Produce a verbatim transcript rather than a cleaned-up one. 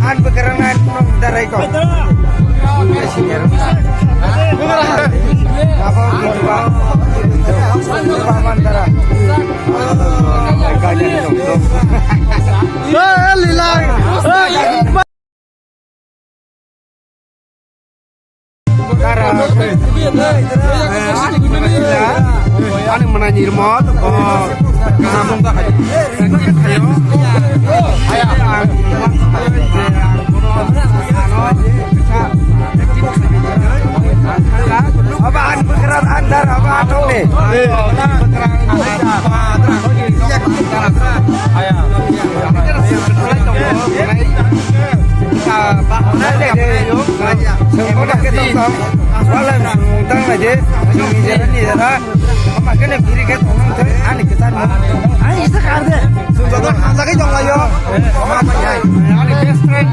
An bekerang na nong darai ko. Apa? Apa mantara? Lila. Tara. Ani mana nyirmot. Oh. Aba an bekerang andar aba atong ni. Ani best friend.